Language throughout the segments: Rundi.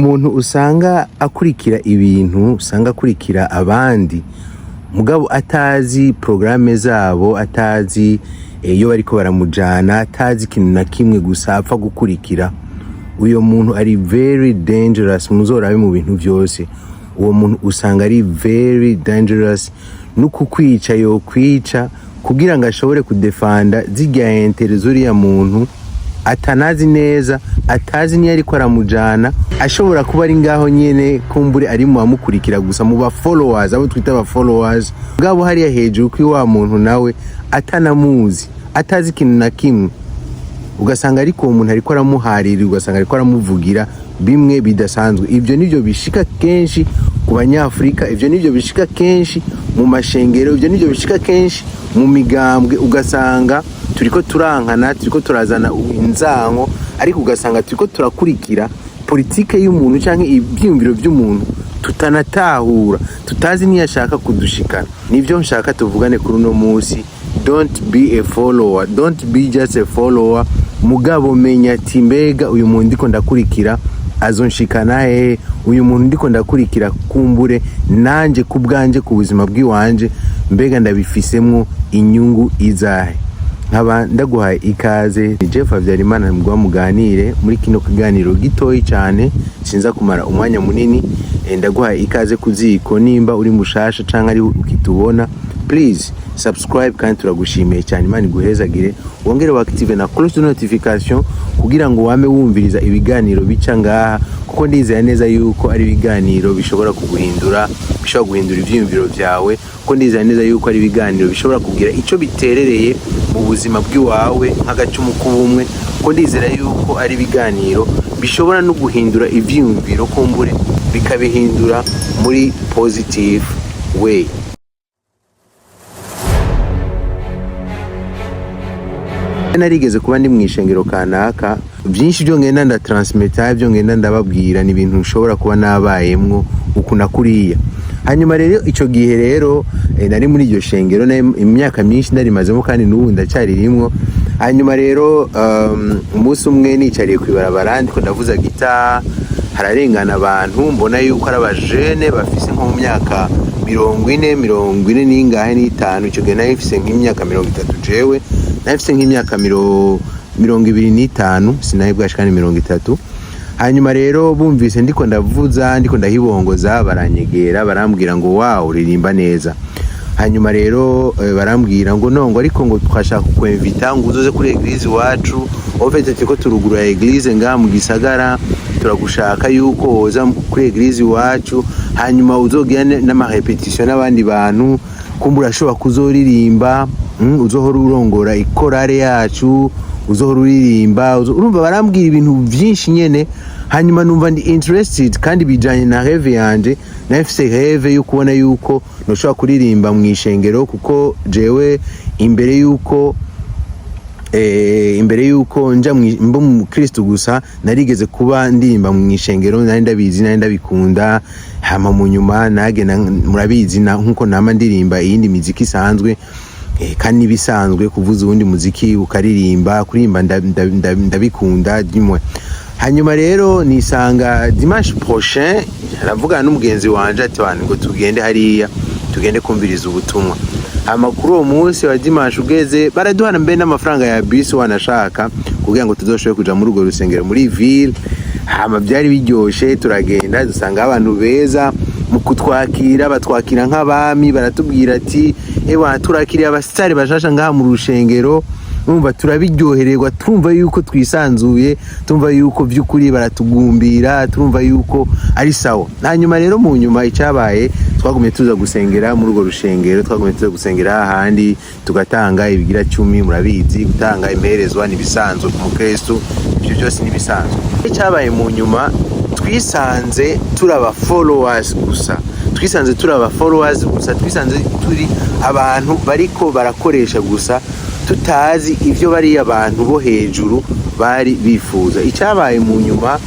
Umuntu usanga akurikira ibintu, usanga akurikira abandi mugabo atazi porogaramu zabo, atazi iyo bariko baramujana, atazi ikintu na kimwe, gusa apfa gukurikira, uyo muntu ari very dangerous. Muzorabe mu bintu vyose, uwo muntu usanga ari very dangerous, no kukwica yokwica kugira ngo ashobore kudefanda zirya intérêts z'uriya muntu atanazi neza, atazi niyo ariko aramujana. Ashobora kuba ari ngaho nyene, kumbure ari mu bamukurikira gusa, mu ba followers, abo twita aba followers, bwabo hariya hejuru kuri wa muntu nawe atanamuzi, atazi ikintu na kimwe. Ugasanga ariko uwo muntu ariko aramuharira, ugasanga ariko aramuvugira bimwe bidasanzwe. Ibyo nivyo bishika kenshi ku Banyafurika, ibyo nivyo bishika kenshi mu mashengero, ibyo nivyo bishika kenshi mu migambwe. Ugasanga turiko turankana, turiko turazana inzanko, ariko ugasanga turiko turakurikira politike y'umuntu canke ivyiyumviro vy'umuntu tutanatahura, tutazi niyo ashaka kudushikana. Nivyo nshaka tuvugane kuri uno munsi. Don't be a follower, don't be just a follower. Mugabo menya ati: mbega uyu muntu ndiko ndakurikira azonshikana hehe? Uyu muntu ndiko ndakurikira, kumbure nanje ku bwanje, ku buzima bw'iwanje, mbega ndabifisemwo inyungu izahe? Nkaba ndaguhaye ikaze, ni Jeff Habyarimana, mugwa muganire muri kino kiganiro gitoyi cyane, sinza kumara umwanya munini. Ndaguhaye ikaze ku ziko. Nimba uri mushasha canke ari ukitubona, please subscribe, kandi turagushimiye cyane. Imana iguhezagire, wongere wa-active na cloche de notification kugira ngo wame wumviriza ibiganiro bica ngaha, kuko ndizera neza yuko ari ibiganiro bishobora kuguhindura, bishobora guhindura ivyiyumviro vyawe, kuko ndizera neza yuko ari ibiganiro bishobora kugira ico biterereye mu buzima bw'iwawe nk'agacumu k'ubumwe, kuko ndizera yuko ari ibiganiro bishobora no guhindura ivyiyumviro, kumbure bikabihindura muri positive way. Narigeze kuba ndi mu ishengero kanaka. Byinshi byo ngenda ndatransmeta, byo ngenda ndababwira, ni ibintu nshobora kuba nabayemwo uku na kuriya. Hanyuma rero ico gihe rero nari muri iryo shengero imyaka myinshi ndarimazemo, kandi n'ubu ndacyaririmwo. Hanyuma rero umunsi umwe nicariye kw'ibarabara, ndiko ndavuza gita, hararengana abantu, mbona yuko ari abajene bafise nko mu myaka 40, 40 n'ingahe n'itanu. Icyo gihe nari mfise nk'imyaka 30, jewe nari mfise nk'imyaka 25, sinari bwashikane 30. Hanyuma rero bumvise ndiko ndavuza, ndiko ndahibongoza, baranyegera, barambwira ngo: "Wow, uririmba neza." Hanyuma rero barambwira ngo: "No, ngo ariko ngo twashaka kukwemvita ngo uzoze kuri église iwacu. En fait turiko turugurura église ngaha mu gisagara, turagushaka yuko woza kuri église iwacu, hanyuma uzogira n'ama répétition n'abandi bantu, kumbura urashobora kuzoririmba, uzohora urongora ikorale yacu, uzohora uririmba." Urumva barambwira ibintu vyinshi nyene. Hanyuma numva ndi interested, kandi bijanye na rêve yanje. Nari mfise rêve yo kubona yuko noshobora kuririmba mu ishengero, kuko jewe imbere yuko nja mba umukristo gusa, narigeze kuba ndirimba mu ishengero, nari ndabizi, nari ndabikunda. Hama mu nyuma nagenda, murabizi, nkuko nama ndirimba iyindi miziki isanzwe, kandi n'ibisanzwe kuvuza uwundi muziki ukaririmba, kuririmba ndabikunda dimwe. Hanyuma rero nisanga dimanche prochain aravugana n'umugenzi wanje ati: "Bantu, ngo tugende hariya, tugende kumviriza ubutumwa." Hama kuri uwo munsi wa dimanche ugeze, baraduhana mbe n'amafaranga ya bisi wanashaka, kugira ngo tuzoshobore kuja muri urwo rusengero muri ville. Hama byari biryoshe, turagenda, dusanga abantu beza mu kutwakira, batwakira nk'abami. Baratubwira ati: "Ewa, turakiriye abasitari bashasha ngaha mu rushengero." Urumva turabiryohererwa, turumva yuko twisanzuye, turumva yuko by'ukuri baratugumbira, turumva yuko ari sawa. Hanyuma rero mu nyuma icyabaye, twagumye tuza gusengera muri urwo rushengero, twagumye tuza gusengera ahandi, tugatanga ibigira cumi. Murabizi, gutanga imperezwa n'ibisanzwe ku mukristu, ibyo byose n'ibisanzwe. Icyabaye mu nyuma, twisanze turi aba followers gusa, twisanze turi aba followers gusa, twisanze turi abantu bariko barakoresha gusa, tutazi ibyo bariya abantu bo hejuru bari bifuza. Icyabaye mu nyuma,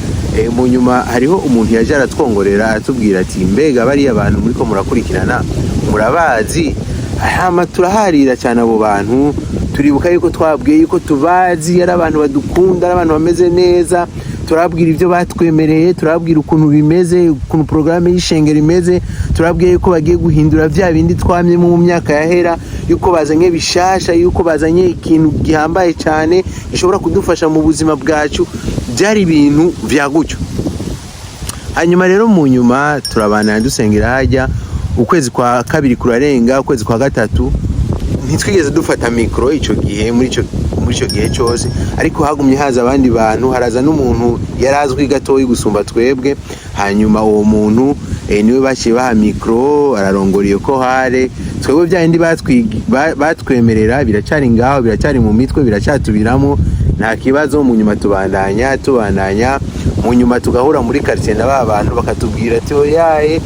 mu nyuma hariho umuntu yaje aratwongorera, aratubwira ati: "Mbega bariya bantu muriko murakurikirana murabazi?" Hama turaharira cyane abo bantu, turibuka yuko twabwiye yuko tubazi, ari abantu badukunda, ari abantu bameze neza. Turababwira ibyo batwemereye, turababwira ukuntu bimeze, ukuntu porogaramu y'ishengero imeze. Turababwira yuko bagiye guhindura vya bindi twamyemo mu myaka yahera, yuko bazanye bishasha, yuko bazanye ikintu gihambaye cyane gishobora kudufasha mu buzima bwacu. Byari ibintu vya gutyo. Hanyuma rero mu nyuma turabana, dusengera hajya. Ukwezi kwa kabiri kurarenga, ukwezi kwa gatatu, ntitwigeze dufata mikoro ico gihe, muri ico gihe cyose. Ariko hagumye haza abandi bantu, haraza n'umuntu yari azwi gatoyi gusumba twebwe. Hanyuma uwo muntu niwe baciye baha mikoro, ararongora iyo chorale. Twebwe bya bindi batwemerera biracari ngaho, biracyari mu mitwe, biracyatubiramo, nta kibazo. Mu nyuma tubandanya, tubandanya. Mu nyuma tugahura muri quartier na ba bantu, bakatubwira ati: "Oyaye,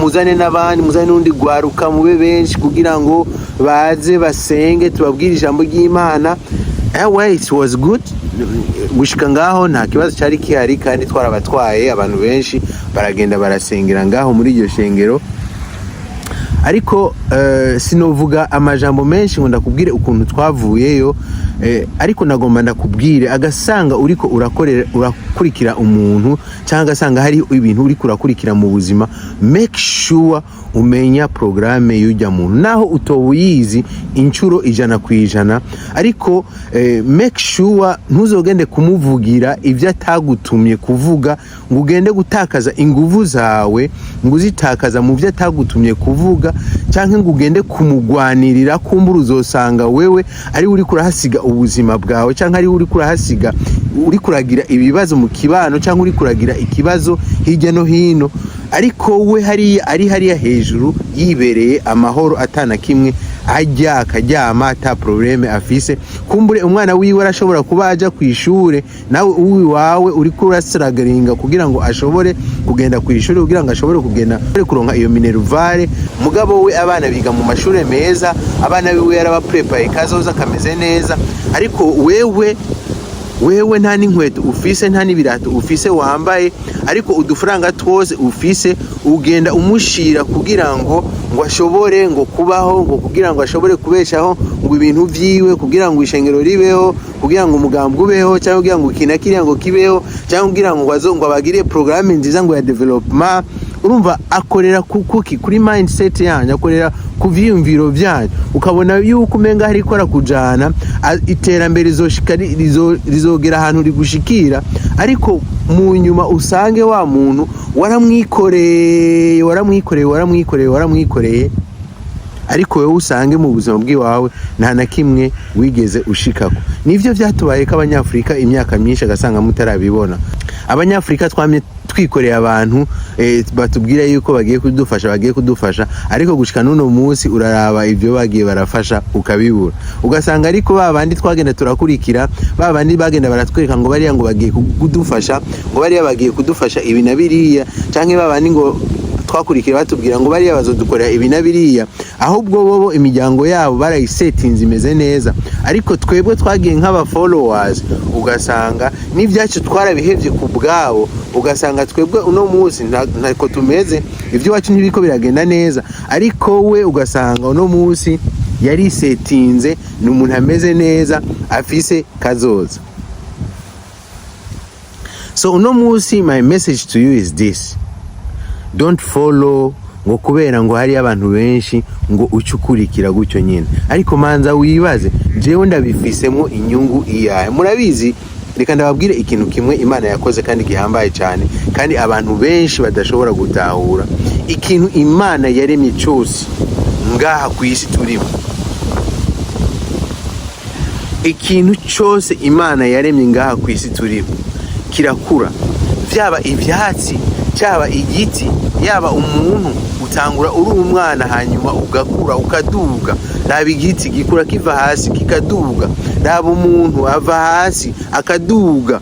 muzane n'abandi, muzane n'undi gwaruka, mube benshi kugira ngo baze basenge, tubabwire ijambo ry'Imana." Well, it was good gushika ngaho, nta kibazo cyari kihari, kandi twarabatwaye, abantu benshi baragenda barasengera ngaho muri iryo shengero. Ariko sinovuga amajambo menshi ngo ndakubwire ukuntu twavuyeyo, ariko nagomba ndakubwire agasanga uriko urakorera, urakurikira umuntu, cyangwa agasanga hari ibintu uriko urakurikira mu buzima, make sure umenya porogaramu y'ujya muntu, naho utoba uyizi inshuro 100%. Ariko make sure ntuzogende kumuvugira ibyo atagutumye kuvuga, ngo ugende gutakaza inguvu zawe, ngo uzitakaza mu byo atagutumye kuvuga, cyangwa ngo ugende kumugwanirira. Kumbura uzosanga wewe ari uri kurahasiga ubuzima bwawe, cyangwa ari uri kurahasiga, uri kuragira ibibazo mu kibano, cyangwa uri kuragira ikibazo hirya no hino, ariko we hariya ari hariya hejuru yibereye amahoro, atana kimwe, ajya akaryama ata problème afise. Kumbure umwana wiwe arashobora kuba aja ku ishure, nawe uwiwawe uriko urasiragaringa kugira ngo ashobore kugenda ku ishure, kugira ngo ashobore kugenda kuronka iyo minerval. Mugabo we abana biga mu mashure meza, abana biwe yarabaprepaye kazoza kameze neza. Ariko wewe nta n'inkweto ufise, nta n'ibirato ufise wambaye, ariko udufaranga twose ufise ugenda umushira kugira ngo ashobore ngo kubaho, ngo kugira ngo ashobore kubeshaho ngo ibintu vyiwe, kugira ngo ishengero ribeho, kugira ngo umugambi ubeho, cyangwa kugira ngo iki na kiriya ngo kibeho, cyangwa kugira ngo azo ngo abagire programme nziza ngo ya développement. Urumva akorera kuki? Kuri mindset yanyu, akorera ku vyiyumviro vyanyu. Ukabona yuko umenga hariko arakujana, iterambere rizoshika, rizogera ahantu rigushikira. Ariko mu nyuma usange wa muntu waramwikoreye, waramwikoreye, waramwikoreye, waramwikoreye, ariko wowe usange mu buzima bw'iwawe nta na kimwe wigeze ushikako. Nivyo vyatubaye ko Abanyafurika imyaka myinshi, agasanga mutarabibona. Abanyafurika twamye twikoreye abantu batubwira yuko bagiye kudufasha, bagiye kudufasha, ariko gushika n'uno munsi uraraba ibyo bagiye barafasha ukabibura. Ugasanga ariko ba bandi twagenda turakurikira, ba bandi bagenda baratwereka ngo bariya ngo bagiye kudufasha, ngo bariya bagiye kudufasha ibi na biriya, canke ba bandi ngo twakurikira batubwira ngo bariya bazodukorera ibi na biriya, ahubwo bobo imiryango yabo barayisetinze imeze neza. Ariko twebwe twagiye nk'aba followers, ugasanga n'ibyacu twarabihevye ku bwabo. Ugasanga twebwe uno munsi ntako tumeze, iby'iwacu ntibiko biragenda neza, ariko we ugasanga uno munsi yarisetinze, ni umuntu ameze neza, afise kazoza. So uno munsi my message to you is this: don't follow ngo kubera ngo hari abantu benshi ngo uce ukurikira gutyo nyine. Ariko manza wibaze: jewe ndabifisemo inyungu iyahe? Murabizi, reka ndababwire ikintu kimwe Imana yakoze kandi gihambaye cyane, kandi abantu benshi badashobora gutahura. Ikintu Imana yaremye cyose ngaha ku isi turimo, ikintu cyose Imana yaremye ngaha ku isi turimo kirakura. Byaba ibyatsi, cyaba igiti, yaba umuntu, utangura uri umwana, hanyuma ugakura, ukaduga. Raba igiti gikura kiva hasi kikaduga, raba umuntu ava hasi akaduga.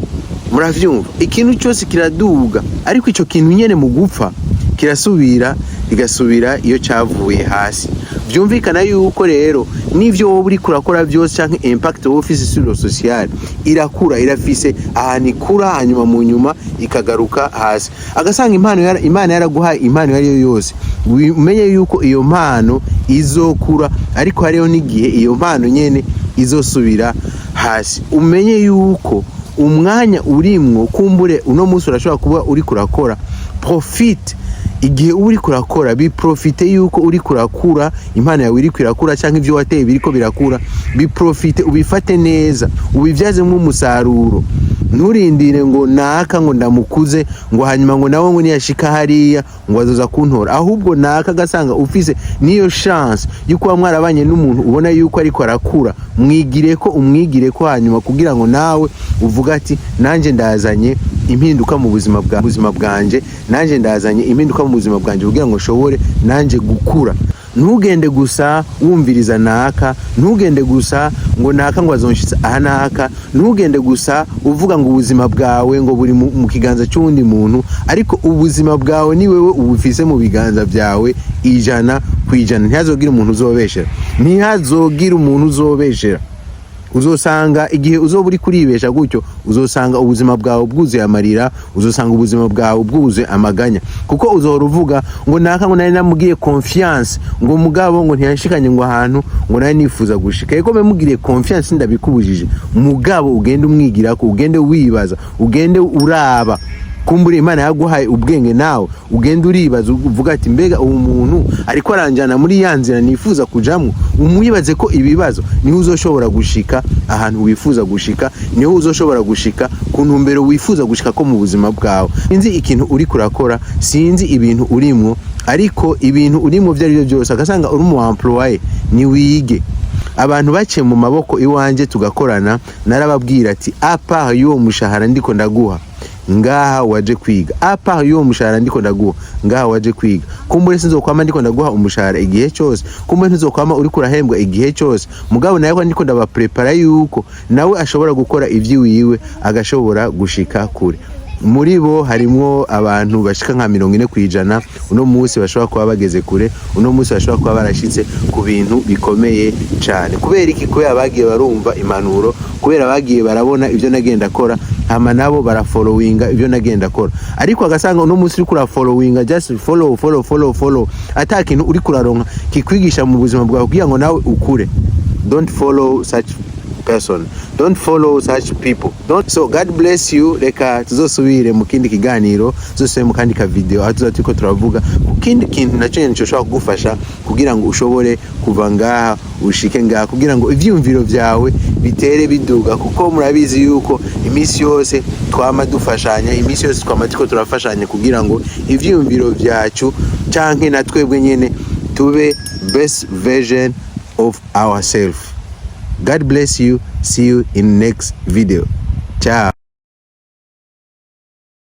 Muravyumva, ikintu cyose kiraduga, ariko ico kintu nyene mu gupfa kirasubira, kigasubira iyo cyavuye hasi. Byumvikana yuko rero n'ivyo wowe uriko urakora byose, canke impact wowe ufise sur le social, irakura, irafise ahantu ikura, hanyuma mu nyuma ikagaruka hasi. Agasanga impano Imana yaraguhaye, impano iyo ariyo yose, umenye yuko iyo mpano izokura, ariko hariho n'igihe iyo mpano nyene izosubira hasi. Umenye yuko Umwanya urimwo, kumbure uno munsi urashobora kuba uri kurakora, profite igihe uba uriko urakora, biprofite yuko uriko urakura, impano yawe iriko irakura, canke ivyo wateye biriko birakura. Biprofite, ubifate neza, ubivyazemwo umusaruro. Nturindire ngo naka ngo ndamukuze, ngo hanyuma ngo nawe ngo niyashika hariya ngo azoza kuntora. Ahubwo naka agasanga ufise niyo chance yo kuba mwarabanye n'umuntu ubona yuko ariko arakura, mwigire ko, umwigire ko, hanyuma kugira ngo nawe uvuga ati: "Nanje ndazanye impinduka mu buzima bwanje, nanje ndazanye impinduka mu buzima bwanje kugira ngo nshobore nanje gukura." Ntugende gusa wumviriza naka, ntugende gusa ngo naka ngo azonshitsa aha naka, ntugende gusa uvuga ngo ubuzima bwawe ngo buri mu kiganza cy'uwundi muntu, ariko ubuzima bwawe ni wewe ubufise mu biganza byawe 100%. Ntihazogire umuntu uzobeshera, ntihazogire umuntu uzobeshera. Uzosanga igihe uzoba uri kuribesha gutyo, uzosanga ubuzima bwawe bwuzuye amarira, uzosanga ubuzima bwawe bwuzuye amaganya, kuko uzohora uvuga ngo naka ngo nari namugiriye confiance, ngo mugabo ngo ntiyanshikanye ngo ahantu ngo nari nifuza gushika. Ego, mugiriye confiance, ndabikubujije, mugabo ugende umwigirako, ugende wibaza, ugende uraba. Kumbura Imana yaguhaye ubwenge, nawe ugende uribaza, uvuga ati: "Mbega uwo muntu ariko aranjana muri ya nzira nifuza kujamwo?" Umwibaze ko ibibazo, niho uzoshobora gushika ahantu wifuza gushika, niho uzoshobora gushika ku ntumbero wifuza gushika ko mu buzima bwawe. Sinzi ikintu uri kurakora, sinzi ibintu urimwo, ariko ibintu urimwo ibyo ari byo byose, agasanga uri umu employé, ni wige. Abantu baciye mu maboko iwanje tugakorana, narababwira ati: "À part y'uwo mushahara ndiko ndaguha ngaha, waje kwiga. À part y'uwo mushahara ndiko ndaguha ngaha, waje kwiga. Kumbure sinzokwama ndiko ndaguha umushahara igihe cyose, kumbure ntizokwama uriko urahembwa igihe cyose, mugabo nawe ndiko ndabaprepara yuko nawe ashobora gukora ivy'iwiwe, agashobora gushika kure." Muri bo harimwo abantu bashika nka 40% uno munsi bashobora kuba bageze kure, uno munsi bashobora kuba barashitse ku bintu bikomeye cane. Kubera iki? Kubera bagiye barumva impanuro, kubera bagiye barabona ibyo nagenda akora, hama nabo barafollowinga ibyo nagenda akora. Ariko agasanga uno munsi uriko urafollowinga, just follow, follow, follow, follow, ata kintu uriko uraronka kikwigisha mu buzima bwawe kugira ngo nawe ukure. Don't follow such person, don't follow such people, don't. So God bless you. Reka tuzosubire mu kindi kiganiro, tuzosubire mu kandi ka video, aho tuzoba turiko turavuga ku kindi kintu nacyo nyene coshobora kugufasha kugira ngo ushobore kuva ngaha ushike ngaha, kugira ngo ivyiyumviro vyawe bitere biduga, kuko murabizi yuko iminsi yose twama dufashanya, iminsi yose twama turiko turafashanya kugira ngo ivyiyumviro vyacu canke na twebwe nyene tube best version of ourselves. God bless you. See you in next video. Ciao.